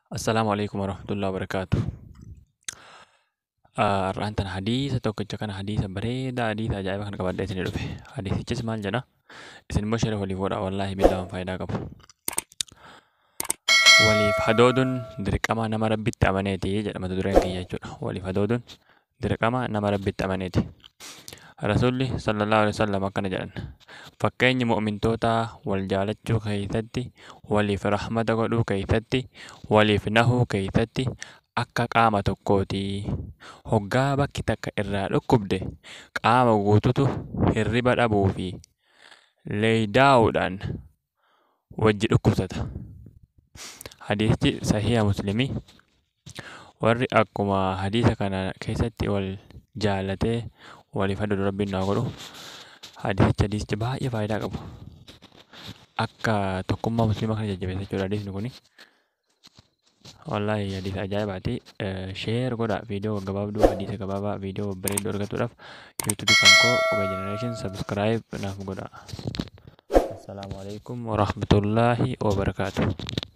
Assalaamu alaikum warahmatullahi wabarakaatu. Har'aan tana hadiisa tokkicha kana, hadiisa bareedaa, hadiisa ajaa'iba kana qabadhee isinii dhufe. Hadiisichis maal jedha? Isin immoo share waliif godhaa, wallaahi billaa waan faayidaa qabu. Waliif hadooduun dirqama nama Rabbitti amaneeti jedha mata dureen kiyya jechuudha. Waliif hadooduun dirqama nama Rabbitti amaneeti. Rasuulli sallallahu alaihi wasallam akkana jedhan. Fakkeenyi mu'mintootaa wal jaalachuu keessatti, waliif rahmata godhuu keessatti, waliif nahuu keessatti akka qaama tokkooti. Hoggaa bakki takka irraa dhukkubde, qaama guututu hirriba dhabuu fi leeydaa'uudhaan wajji dhukkubsata. Hadiisichi Sahiha Muslimii. Warri akkuma hadiisa kana keessatti wal jaalatee waliif hadoodu Rabbiin nu haa godhu. Hadiisichi baay'ee faayidaa qabu. Akka tokkummaa musliimaa kana jajjabeessa jechuudha hadiisni kuni. Wallaahi hadiisa ajaa'ibaati. Share godhaa, viidiyoo gaggabaabduu, hadiisa gabaabaa, viidiyoo babbareedduu argachuudhaaf YouTube kan koo Qubee Generation subscribe naaf godhaa. Assalaamu alaikum warahmatullaahi wabarakaatuh.